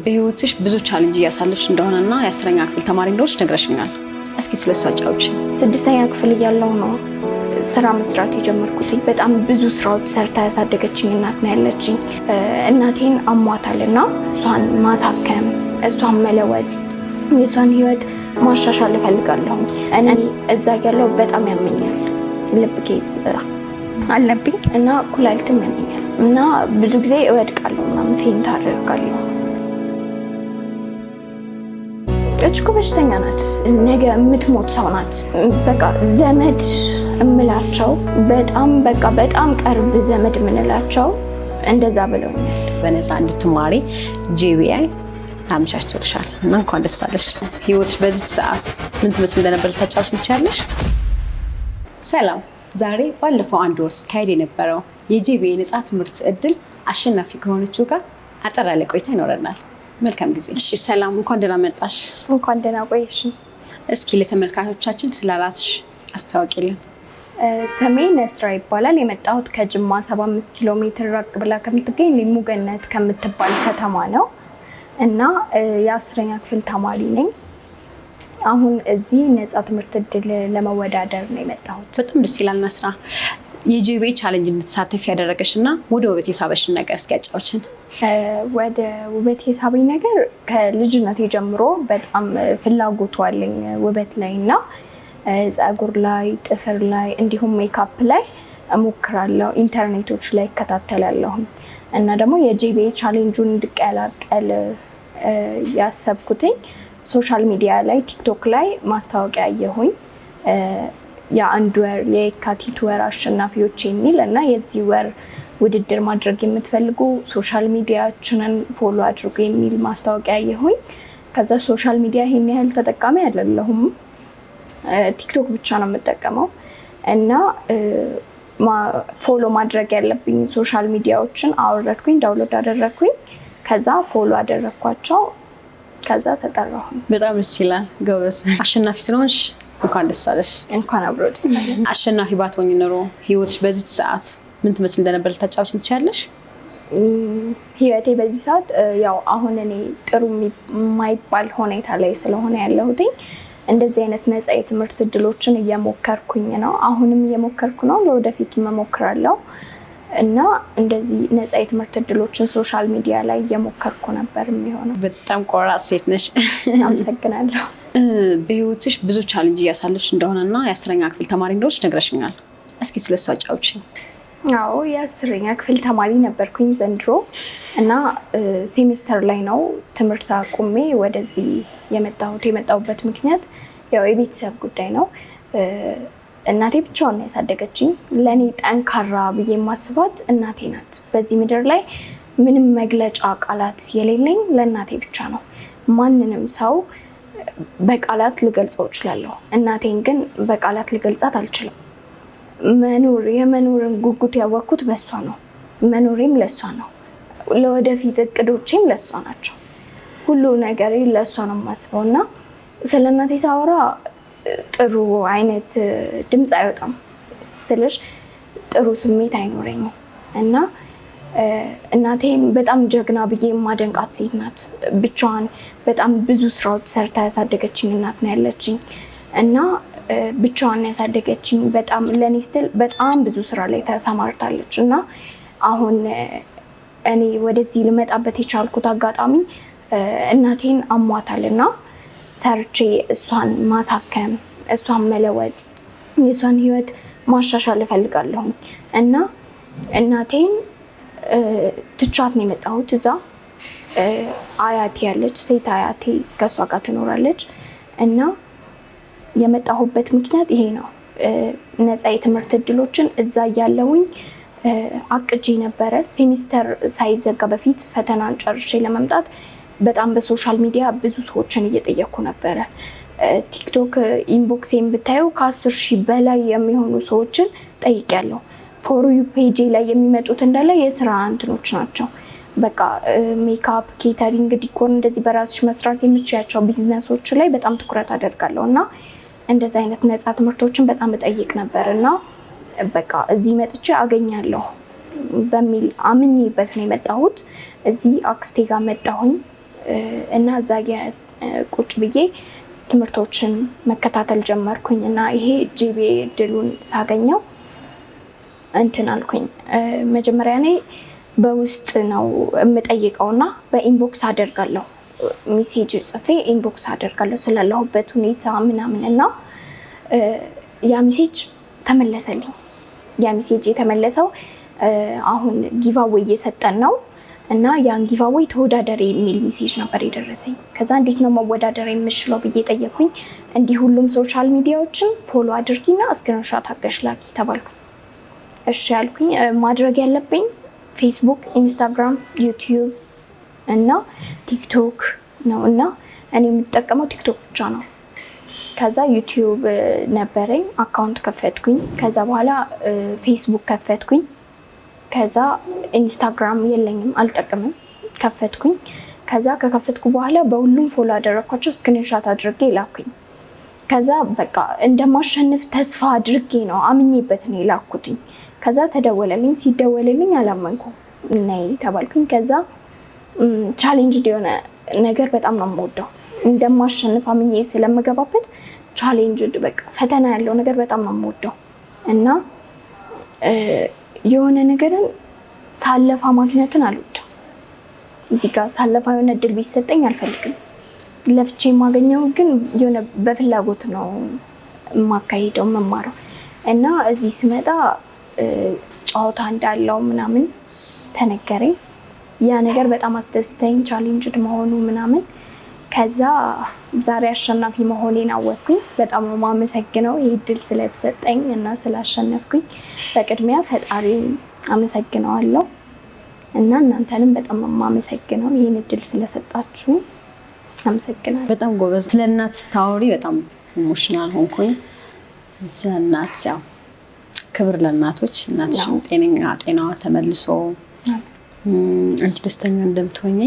በህይወትሽ ብዙ challenge እያሳለፍሽ እንደሆነና የ10ኛ ክፍል ተማሪ እንደሆንሽ ነግረሽኛል። እስኪ ስለሱ አጫውቺኝ። ስድስተኛ ክፍል እያለሁ ነው ስራ መስራት የጀመርኩት። በጣም ብዙ ስራዎች ሰርታ ያሳደገችኝ እናት ነው ያለችኝ። እናቴን አሟታል እና እሷን ማሳከም፣ እሷን መለወጥ፣ የእሷን ህይወት ማሻሻል እፈልጋለሁ። እኔ እዛ እያለሁ በጣም ያመኛል፣ ልብ case አለብኝ እና ኩላሊትም ያመኛል እና ብዙ ጊዜ እወድቃለሁ ምናምን faint አደርጋለሁ። እች እኮ በሽተኛ ናት፣ ነገ የምትሞት ሰው ናት። በቃ ዘመድ እምላቸው በጣም በቃ በጣም ቅርብ ዘመድ የምንላቸው እንደዛ ብለውኛል። በነፃ እንድትማሪ JBI አመቻችቶልሻል እና እንኳን ደስ አለሽ። ህይወትሽ በዚች ሰዓት ምን ትመስል እንደነበር ልታጫውቺን ትችያለሽ? ሰላም፣ ዛሬ ባለፈው አንድ ወር ሲካሄድ የነበረው የ JBI ነፃ ትምህርት እድል አሸናፊ ከሆነችው ጋር አጠር ያለ ቆይታ ይኖረናል። መልካም ጊዜ። እሺ፣ ሰላም፣ እንኳን ደህና መጣሽ። እንኳን ደህና ቆየሽ። እስኪ ለተመልካቾቻችን ስለ ራስሽ አስታውቂልን። ስሜ ነስራ ይባላል። የመጣሁት ከጅማ 75 ኪሎ ሜትር ራቅ ብላ ከምትገኝ ሊሙ ገነት ከምትባል ከተማ ነው እና የ10ኛ ክፍል ተማሪ ነኝ። አሁን እዚህ ነፃ ትምህርት እድል ለመወዳደር ነው የመጣሁት። በጣም ደስ ይላል ነስራ። የ JBI challenge እንድትሳተፍ ያደረገሽ እና ወደ ውበት የሳበሽን ነገር እስኪ አጫውችን። ወደ ውበት የሳበኝ ነገር ከልጅነቴ ጀምሮ በጣም ፍላጎቱ አለኝ ውበት ላይ እና ፀጉር ላይ፣ ጥፍር ላይ እንዲሁም ሜካፕ ላይ እሞክራለሁ። ኢንተርኔቶች ላይ እከታተላለሁ እና ደግሞ የ JBI challenge ኡን እንድቀላቀል ያሰብኩትኝ social media ላይ ቲክቶክ ላይ ማስታወቂያ አየሁኝ። የአንድ ወር የየካቲት ወር አሸናፊዎች የሚል እና የዚህ ወር ውድድር ማድረግ የምትፈልጉ social media ችንን follow አድርጉ የሚል ማስታወቂያ አየሁኝ። ከዛ social media ይሄን ያህል ተጠቃሚ አይደለሁም፣ ቲክቶክ ብቻ ነው የምጠቀመው እና follow ማድረግ ያለብኝ social media ዎችን አወረድኩኝ፣ download አደረግኩኝ። ከዛ follow አደረግኳቸው። ከዛ ተጠራሁኝ። በጣም ደስ ይላል። ጎበዝ። አሸናፊ ስለሆንሽ እንኳን ደስ አለሽ። እንኳን አብሮ ደስ አለን። አሸናፊ ባትሆኝ ኖሮ ህይወትሽ በዚች ሰዓት ምን ትመስል እንደነበር ልታጫውቺን ትችያለሽ? ህይወቴ በዚህ ሰዓት ያው አሁን እኔ ጥሩ የማይባል ሁኔታ ላይ ስለሆነ ያለሁትኝ እንደዚህ አይነት ነፃ የትምህርት እድሎችን እየሞከርኩኝ ነው። አሁንም እየሞከርኩ ነው፣ ለወደፊት እሞክራለሁ እና እንደዚህ ነፃ የትምህርት እድሎችን social media ላይ እየሞከርኩ ነበር የሚሆነው። በጣም ቆራጥ ሴት ነሽ። አመሰግናለሁ። በህይወትሽ ብዙ challenge እያሳለፍሽ እንደሆነና የ10ኛ ክፍል ተማሪ እንደሆንሽ ነግረሽኛል። እስኪ ስለሱ አጫውቺኝ። አዎ፣ የ10ኛ ክፍል ተማሪ ነበርኩኝ ዘንድሮ እና ሴሜስተር ላይ ነው ትምህርት አቁሜ ወደዚህ የመጣሁት። የመጣሁበት ምክንያት ያው የቤተሰብ ጉዳይ ነው። እናቴ ብቻዋን ነው ያሳደገችኝ። ለእኔ ጠንካራ ብዬ የማስባት እናቴ ናት። በዚህ ምድር ላይ ምንም መግለጫ ቃላት የሌለኝ ለእናቴ ብቻ ነው። ማንንም ሰው በቃላት ልገልጸው እችላለሁ፣ እናቴን ግን በቃላት ልገልጻት አልችልም። መኖር የመኖርን ጉጉት ያወቅኩት በእሷ ነው። መኖሬም ለእሷ ነው። ለወደፊት እቅዶቼም ለእሷ ናቸው። ሁሉ ነገሬ ለእሷ ነው የማስበው እና ስለ እናቴ ሳወራ ጥሩ አይነት ድምፅ አይወጣም ስልሽ ጥሩ ስሜት አይኖረኝም እና እናቴም በጣም ጀግና ብዬ የማደንቃት ሴት ናት። ብቻዋን በጣም ብዙ ስራዎች ሰርታ ያሳደገችኝ እናት ነው ያለችኝ እና ብቻዋን ያሳደገችኝ በጣም ለእኔ ስትል በጣም ብዙ ስራ ላይ ተሰማርታለች እና አሁን እኔ ወደዚህ ልመጣበት የቻልኩት አጋጣሚ እናቴን አሟታል እና ሰርቼ እሷን ማሳከም፣ እሷን መለወጥ፣ የእሷን ህይወት ማሻሻል እፈልጋለሁ እና እናቴን ትቻት ነው የመጣሁት። እዛ አያቴ ያለች ሴት አያቴ ከእሷ ጋር ትኖራለች እና የመጣሁበት ምክንያት ይሄ ነው። ነፃ የትምህርት እድሎችን እዛ እያለሁኝ አቅጄ ነበረ። ሴሚስተር ሳይዘጋ በፊት ፈተናን ጨርሼ ለመምጣት በጣም በ social media ብዙ ሰዎችን እየጠየኩ ነበረ። ቲክቶክ inbox ኤን ብታየው ከ10,000 በላይ የሚሆኑ ሰዎችን ጠይቄያለሁ። For you page ላይ የሚመጡት እንዳለ የስራ እንትኖች ናቸው። በቃ makeup፣ catering፣ decor እንደዚህ በራስሽ መስራት የምችያቸው ቢዝነሶች ላይ በጣም ትኩረት አደርጋለሁ እና እንደዚህ አይነት ነፃ ትምህርቶችን በጣም እጠይቅ ነበር እና በቃ እዚህ መጥቼ አገኛለሁ በሚል አምኜበት ነው የመጣሁት። እዚህ አክስቴ ጋር መጣሁኝ። እና እዛ ቁጭ ብዬ ትምህርቶችን መከታተል ጀመርኩኝ እና ይሄ GBA እድሉን ሳገኘው እንትን አልኩኝ። መጀመሪያ እኔ በውስጥ ነው የምጠይቀው እና በ inbox አደርጋለሁ፣ message ጽፌ inbox አደርጋለሁ ስላለሁበት ሁኔታ ምናምን እና ያ message ተመለሰልኝ። ያ message የተመለሰው አሁን giveaway እየሰጠን ነው እና ያን giveaway ተወዳደሪ የሚል message ነበር የደረሰኝ። ከዛ እንዴት ነው መወዳደር የምችለው ብዬ ጠየኩኝ። እንዲህ ሁሉም social media ዎችን follow አድርጊና screenshot አድርገሽ ላኪ ተባልኩ። እሺ ያልኩኝ። ማድረግ ያለብኝ ፌስቡክ፣ ኢንስታግራም፣ ዩቲዩብ እና ቲክቶክ ነው እና እኔ የምጠቀመው ቲክቶክ ብቻ ነው። ከዛ ዩቲዩብ ነበረኝ፣ account ከፈትኩኝ። ከዛ በኋላ ፌስቡክ ከፈትኩኝ። ከዛ ኢንስታግራም የለኝም፣ አልጠቀምም፣ ከፈትኩኝ። ከዛ ከከፈትኩ በኋላ በሁሉም follow አደረግኳቸው፣ screenshot አድርጌ ላኩኝ። ከዛ በቃ እንደማሸንፍ ተስፋ አድርጌ ነው፣ አምኜበት ነው የላኩትኝ። ከዛ ተደወለልኝ። ሲደወልልኝ አላመንኩም፣ ነይ ተባልኩኝ። ከዛ challenge የሆነ ነገር በጣም ነው የምወደው። እንደማሸንፍ አምኜ ስለምገባበት challenge፣ በቃ ፈተና ያለው ነገር በጣም ነው የምወደው እና የሆነ ነገርን ሳለፋ ማግኘትን አልወድም። እዚህ ጋር ሳለፋ የሆነ እድል ቢሰጠኝ አልፈልግም። ለፍቼ የማገኘው ግን የሆነ በፍላጎት ነው የማካሄደው፣ የምማረው። እና እዚህ ስመጣ ጨዋታ እንዳለው ምናምን ተነገረኝ። ያ ነገር በጣም አስደስተኝ፣ challenged መሆኑ ምናምን። ከዛ ዛሬ አሸናፊ መሆኔን አወቅኩኝ። በጣም ነው የማመሰግነው ይህ እድል ስለተሰጠኝ እና ስላሸነፍኩኝ በቅድሚያ ፈጣሪ አመሰግነዋለሁ እና እናንተንም በጣም ነው የማመሰግነው ይህን እድል ስለሰጣችሁ፣ አመሰግናለሁ። በጣም ጎበዝ። ስለ እናት ስታወሪ በጣም emotional ሆንኩኝ። ስለ እናት፣ ያው ክብር ለእናቶች። እናትሽም ጤነኛ፣ ጤናዋ ተመልሶ አንቺ ደስተኛ እንደምትሆኚ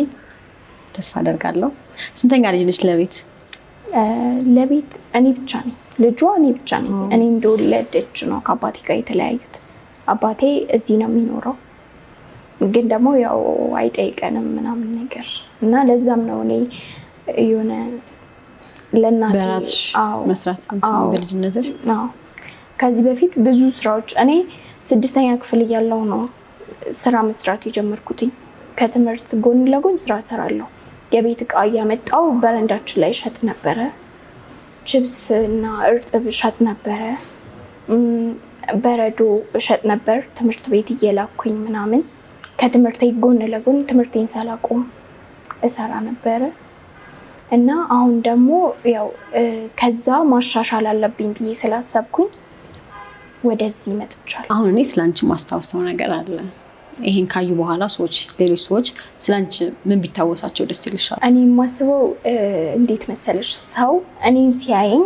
ተስፋ አደርጋለሁ። ስንተኛ ልጅ ነች ለቤት? ለቤት እኔ ብቻ ነኝ፣ ልጇ እኔ ብቻ ነኝ። እኔ እንደወለደች ነው ከአባቴ ጋር የተለያዩት። አባቴ እዚህ ነው የሚኖረው፣ ግን ደግሞ ያው አይጠይቀንም ምናምን ነገር እና ለዛም ነው እኔ የሆነ ለእናቴ በራስሽ መስራት በልጅነትሽ? አዎ። ከዚህ በፊት ብዙ ስራዎች፣ እኔ ስድስተኛ ክፍል እያለሁ ነው ስራ መስራት የጀመርኩትኝ። ከትምህርት ጎን ለጎን ስራ እሰራለሁ። የቤት እቃ እያመጣው በረንዳችን ላይ እሸጥ ነበረ። ችፕስ እና እርጥብ እሸጥ ነበረ። በረዶ እሸጥ ነበር ትምህርት ቤት እየላኩኝ ምናምን። ከትምህርቴ ጎን ለጎን ትምህርቴን ሳላቆም እሰራ ነበረ እና አሁን ደግሞ ያው ከዛ ማሻሻል አለብኝ ብዬ ስላሰብኩኝ ወደዚህ መጥቻለሁ። አሁን እኔ ስለ አንቺ ማስታውሰው ነገር አለ። ይሄን ካዩ በኋላ ሰዎች፣ ሌሎች ሰዎች ስለ አንቺ ምን ቢታወሳቸው ደስ ይልሻል? እኔ የማስበው እንዴት መሰለሽ፣ ሰው እኔን ሲያየኝ፣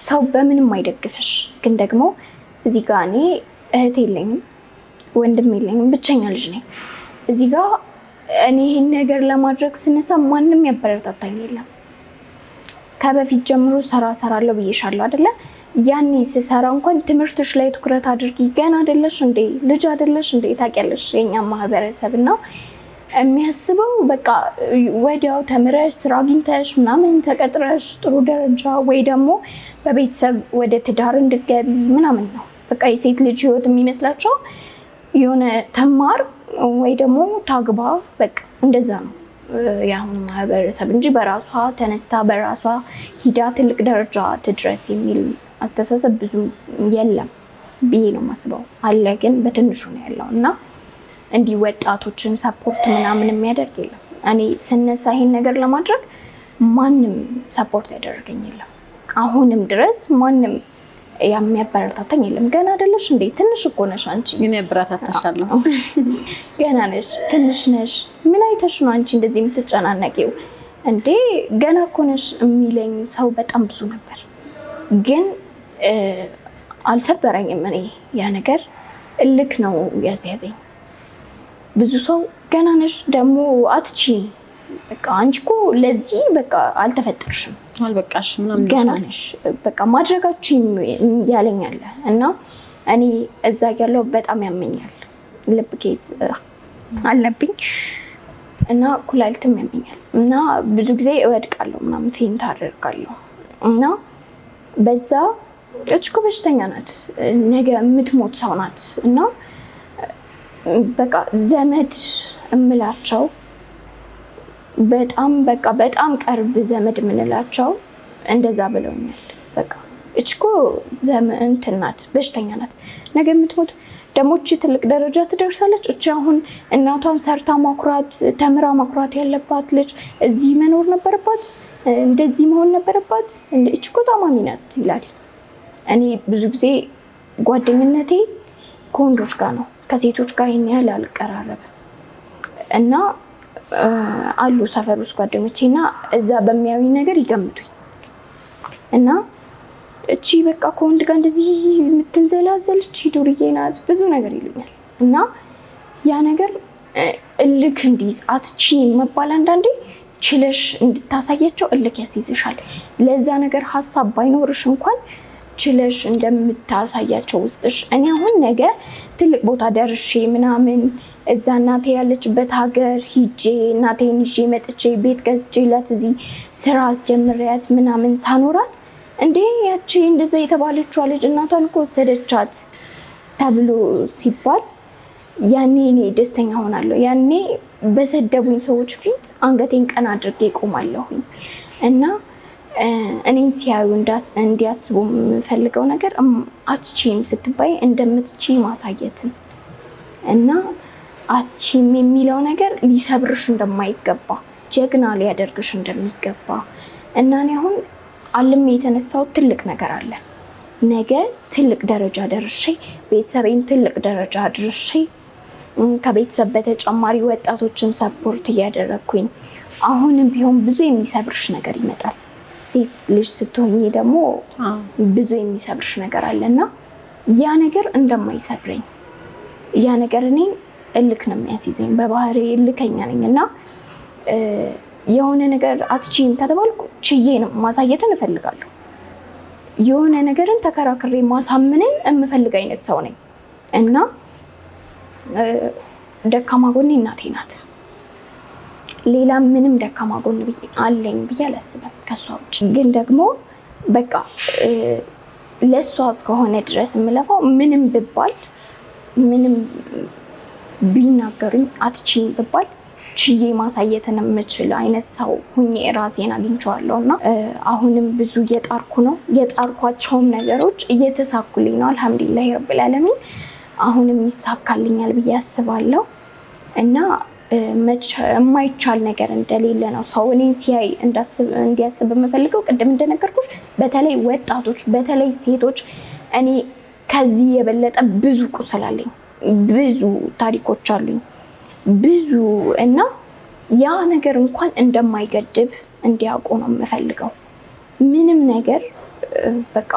ሰው በምንም አይደግፍሽ፣ ግን ደግሞ እዚህ ጋር እኔ እህት የለኝም፣ ወንድም የለኝም፣ ብቸኛ ልጅ ነኝ። እዚህ ጋር እኔ ይህን ነገር ለማድረግ ስነሳ ማንም ያበረታታኝ የለም። ከበፊት ጀምሮ ስራ እሰራለሁ ብዬሻለሁ አይደለ? ያኔ ስሰራ እንኳን ትምህርትሽ ላይ ትኩረት አድርጊ፣ ገና አይደለሽ እንዴ፣ ልጅ አይደለሽ እንዴ? ታውቂያለሽ የኛ ማህበረሰብ እና የሚያስበው በቃ ወዲያው ተምረሽ ስራ አግኝተሽ ምናምን ተቀጥረሽ ጥሩ ደረጃ ወይ ደግሞ በቤተሰብ ወደ ትዳር እንድገቢ ምናምን ነው። በቃ የሴት ልጅ ህይወት የሚመስላቸው የሆነ ተማር ወይ ደግሞ ታግባ፣ በቃ እንደዛ ነው የአሁኑ ማህበረሰብ እንጂ በራሷ ተነስታ በራሷ ሂዳ ትልቅ ደረጃ ትድረስ የሚል አስተሳሰብ ብዙ የለም ብዬ ነው የማስበው። አለ ግን በትንሹ ነው ያለው እና እንዲህ ወጣቶችን support ምናምን የሚያደርግ የለም። እኔ ስነሳ ይሄን ነገር ለማድረግ ማንም support ያደረገኝ የለም። አሁንም ድረስ ማንም የሚያበረታታኝ የለም። ገና አይደለሽ እንዴ? ትንሽ እኮ ነሽ አንቺ። እኔ አበረታታሻለሁ። ገና ነሽ፣ ትንሽ ነሽ። ምን አይተሽ ነው አንቺ እንደዚህ የምትጨናነቂው? እንዴ ገና እኮ ነሽ የሚለኝ ሰው በጣም ብዙ ነበር። ግን አልሰበረኝም። እኔ ያ ነገር እልክ ነው ያስያዘኝ። ብዙ ሰው ገና ነሽ፣ ደግሞ አትችይም፣ በቃ አንቺ እኮ ለዚህ በቃ አልተፈጠርሽም፣ አልበቃሽ ምናምን፣ ገና ነሽ፣ በቃ ማድረጋችን ያለኝ አለ እና እኔ እዛ ያለው በጣም ያመኛል። ልብ case አለብኝ። እና ኩላሊትም ያመኛል እና ብዙ ጊዜ እወድቃለሁ ምናምን faint አደርጋለሁ እና በዛ እች እኮ በሽተኛ ናት፣ ነገ የምትሞት ሰው ናት እና በቃ ዘመድ እምላቸው በጣም በቃ በጣም ቅርብ ዘመድ የምንላቸው እንደዛ ብለውኛል። በቃ እች እኮ እንትን ናት፣ በሽተኛ ናት፣ ነገ የምትሞት ደግሞ እቺ ትልቅ ደረጃ ትደርሳለች። እቺ አሁን እናቷን ሰርታ ማኩራት ተምራ ማኩራት ያለባት ልጅ እዚህ መኖር ነበረባት፣ እንደዚህ መሆን ነበረባት፣ እቺ እኮ ታማሚ ናት ይላል። እኔ ብዙ ጊዜ ጓደኝነቴ ከወንዶች ጋር ነው፣ ከሴቶች ጋር ይሄን ያህል አልቀራረብም እና አሉ ሰፈር ውስጥ ጓደኞቼ እና እዛ በሚያዩኝ ነገር ይገምቱኝ እና እቺ በቃ ከወንድ ጋር እንደዚህ የምትንዘላዘል እቺ ዱርዬ ናት ብዙ ነገር ይሉኛል። እና ያ ነገር እልክ እንዲይዝ አትችይም መባል አንዳንዴ ችለሽ እንድታሳያቸው እልክ ያስይዝሻል። ለዛ ነገር ሀሳብ ባይኖርሽ እንኳን ችለሽ እንደምታሳያቸው ውስጥሽ እኔ አሁን ነገ ትልቅ ቦታ ደርሼ ምናምን እዛ እናቴ ያለችበት ሀገር ሂጄ እናቴን ይዤ መጥቼ ቤት ገዝቼላት እዚህ ስራ አስጀምሪያት ምናምን ሳኖራት እንዴ ያቺ እንደዛ የተባለችዋ ልጅ እናቷን እኮ ወሰደቻት ተብሎ ሲባል ያኔ እኔ ደስተኛ ሆናለሁ። ያኔ በሰደቡኝ ሰዎች ፊት አንገቴን ቀና አድርጌ እቆማለሁኝ እና እኔን ሲያዩ እንዲያስቡ የምፈልገው ነገር አትችይም ስትባይ እንደምትችይ ማሳየትን እና አትችይም የሚለው ነገር ሊሰብርሽ እንደማይገባ ጀግና ሊያደርግሽ እንደሚገባ እና እኔ አሁን አልሜ የተነሳው ትልቅ ነገር አለ። ነገ ትልቅ ደረጃ ደርሼ ቤተሰቤን ትልቅ ደረጃ አድርሼ ከቤተሰብ በተጨማሪ ወጣቶችን support እያደረግኩኝ አሁንም ቢሆን ብዙ የሚሰብርሽ ነገር ይመጣል። ሴት ልጅ ስትሆኚ ደግሞ ብዙ የሚሰብርሽ ነገር አለ እና ያ ነገር እንደማይሰብረኝ ያ ነገር እኔን እልክ ነው የሚያስይዘኝ። በባህሪ እልከኛ ነኝ እና የሆነ ነገር አትችይም ከተባልኩ ችዬ ነው ማሳየትን እፈልጋለሁ። የሆነ ነገርን ተከራክሬ ማሳምንን የምፈልግ አይነት ሰው ነኝ እና ደካማ ጎኔ እናቴ ናት። ሌላ ምንም ደካማ ጎን አለኝ ብዬ አላስብም ከሷ ውጭ። ግን ደግሞ በቃ ለእሷ እስከሆነ ድረስ የምለፋው ምንም ብባል ምንም ቢናገሩኝ አትችይም ብባል ችዬ ማሳየትን የምችል አይነት ሰው ሁኜ ራሴን አግኝቼዋለሁ እና አሁንም ብዙ እየጣርኩ ነው። የጣርኳቸውም ነገሮች እየተሳኩልኝ ነው። አልሐምዱሊላሂ ረብል ዓለሚን አሁንም ይሳካልኛል ብዬ አስባለሁ እና የማይቻል ነገር እንደሌለ ነው ሰው እኔን ሲያይ እንዲያስብ የምፈልገው። ቅድም እንደነገርኩሽ በተለይ ወጣቶች፣ በተለይ ሴቶች እኔ ከዚህ የበለጠ ብዙ ቁስል አለኝ፣ ብዙ ታሪኮች አሉኝ ብዙ እና ያ ነገር እንኳን እንደማይገድብ እንዲያውቁ ነው የምፈልገው። ምንም ነገር በቃ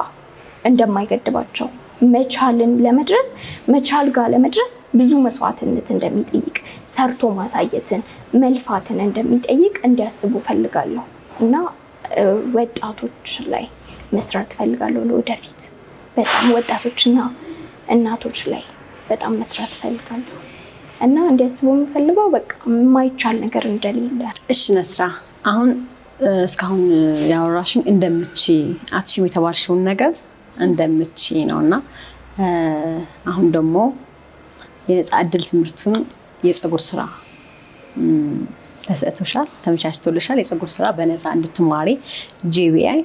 እንደማይገድባቸው መቻልን ለመድረስ መቻል ጋር ለመድረስ ብዙ መስዋዕትነት እንደሚጠይቅ ሰርቶ ማሳየትን መልፋትን እንደሚጠይቅ እንዲያስቡ ፈልጋለሁ እና ወጣቶች ላይ መስራት ፈልጋለሁ። ለወደፊት በጣም ወጣቶችና እናቶች ላይ በጣም መስራት ፈልጋለሁ እና እንዲያስቡ የምፈልገው በቃ የማይቻል ነገር እንደሌለ። እሺ ነስራ፣ አሁን እስካሁን ያወራሽኝ እንደምትችይ አትችይም የተባልሽውን ነገር እንደምትችይ ነው እና አሁን ደግሞ የነፃ እድል ትምህርቱን የፀጉር ስራ ተሰጥቶሻል፣ ተመቻችቶልሻል። የፀጉር ስራ በነፃ እንድትማሪ ጄቢአይ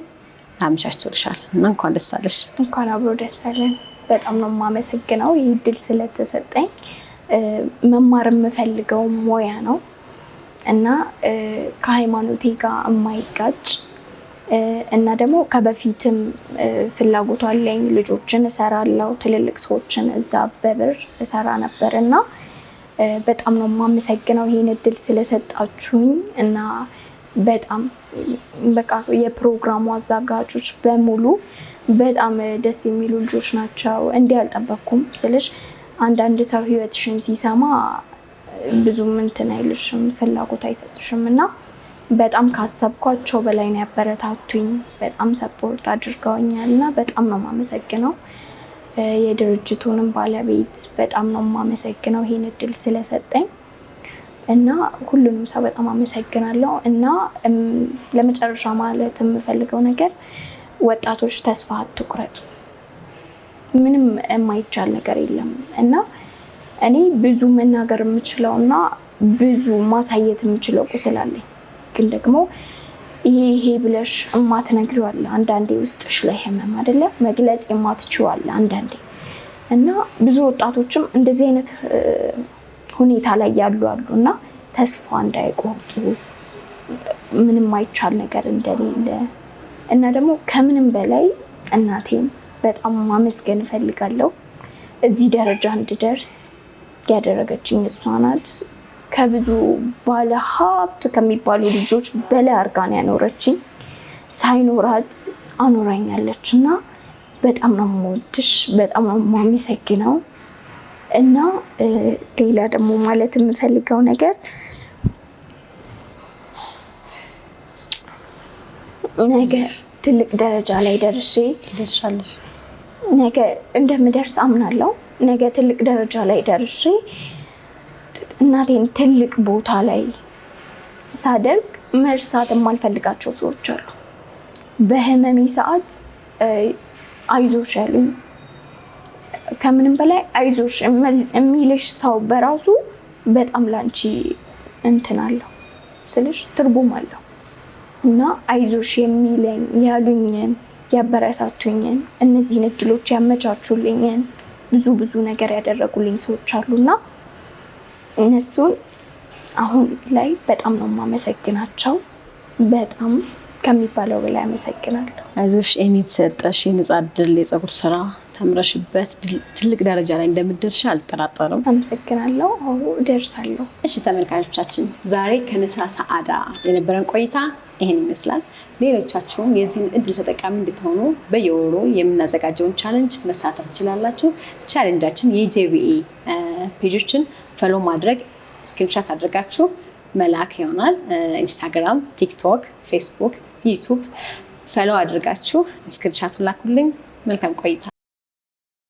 አመቻችቶልሻል እና እንኳን ደስ አለሽ። እንኳን አብሮ ደስ አለን። በጣም ነው የማመሰግነው ይህ እድል ስለተሰጠኝ። መማር የምፈልገው ሙያ ነው እና ከሃይማኖቴ ጋር የማይጋጭ እና ደግሞ ከበፊትም ፍላጎቱ አለኝ። ልጆችን እሰራለሁ፣ ትልልቅ ሰዎችን እዛ በብር እሰራ ነበር እና በጣም ነው የማመሰግነው ይህን እድል ስለሰጣችሁኝ እና በጣም በቃ የፕሮግራሙ አዘጋጆች በሙሉ በጣም ደስ የሚሉ ልጆች ናቸው። እንዲህ አልጠበቅኩም ስልሽ አንዳንድ ሰው ህይወትሽን ሲሰማ ብዙም እንትን አይልሽም፣ ፍላጎት አይሰጥሽም እና በጣም ካሰብኳቸው በላይ ነው ያበረታቱኝ። በጣም support አድርገውኛል እና በጣም ነው የማመሰግነው። የድርጅቱንም ባለቤት በጣም ነው የማመሰግነው ይሄን እድል ስለሰጠኝ። እና ሁሉንም ሰው በጣም አመሰግናለሁ። እና ለመጨረሻ ማለት የምፈልገው ነገር ወጣቶች ተስፋ አትቁረጡ። ምንም የማይቻል ነገር የለም። እና እኔ ብዙ መናገር የምችለው እና ብዙ ማሳየት የምችለው ቁስል አለኝ። ግን ደግሞ ይሄ ይሄ ብለሽ የማትነግሪው አለ አንዳንዴ፣ ውስጥሽ ላይ ህመም አይደለ መግለጽ የማትችይው አለ አንዳንዴ። እና ብዙ ወጣቶችም እንደዚህ አይነት ሁኔታ ላይ ያሉ አሉ እና ተስፋ እንዳይቆርጡ፣ ምንም አይቻል ነገር እንደሌለ። እና ደግሞ ከምንም በላይ እናቴን በጣም ማመስገን እፈልጋለሁ። እዚህ ደረጃ እንድደርስ ያደረገችኝ እሷ ናት። ከብዙ ባለ ሀብት ከሚባሉ ልጆች በላይ አድርጋ ነው ያኖረችኝ። ሳይኖራት አኖራኛለች እና በጣም ነው የምወድሽ፣ በጣም ነው የማመሰግነው። እና ሌላ ደግሞ ማለት የምፈልገው ነገር ነገ ትልቅ ደረጃ ላይ ደርሼ ትደርሻለሽ። ነገ እንደምደርስ አምናለሁ። ነገ ትልቅ ደረጃ ላይ ደርሼ እናቴን ትልቅ ቦታ ላይ ሳደርግ መርሳት የማልፈልጋቸው ሰዎች አሉ። በህመሜ ሰዓት አይዞሽ ያሉኝ፣ ከምንም በላይ አይዞሽ የሚልሽ ሰው በራሱ በጣም ላንቺ እንትን አለው ስልሽ ትርጉም አለው። እና አይዞሽ የሚለኝ ያሉኝን፣ ያበረታቱኝን፣ እነዚህን እድሎች ያመቻቹልኝን፣ ብዙ ብዙ ነገር ያደረጉልኝ ሰዎች አሉና እነሱን አሁን ላይ በጣም ነው የማመሰግናቸው። በጣም ከሚባለው በላይ አመሰግናለሁ። አይዞሽ፣ ይህን የተሰጠሽ የነጻ እድል የፀጉር ስራ ተምረሽበት ትልቅ ደረጃ ላይ እንደምትደርሺ አልጠራጠርም። አመሰግናለሁ። አዎ እደርሳለሁ። እሺ ተመልካቾቻችን፣ ዛሬ ከንስራ ሰዓዳ የነበረን ቆይታ ይህን ይመስላል። ሌሎቻችሁም የዚህን እድል ተጠቃሚ እንድትሆኑ በየወሩ የምናዘጋጀውን challenge መሳተፍ ትችላላችሁ። Challenge ኣችን የጄቢኤ page ኦችን follow ማድረግ፣ screenshot አድርጋችሁ መላክ ይሆናል። ኢንስታግራም፣ ቲክቶክ፣ ፌስቡክ፣ ዩቱብ follow አድርጋችሁ screenshot ኡን ላኩልኝ። መልካም ቆይታ።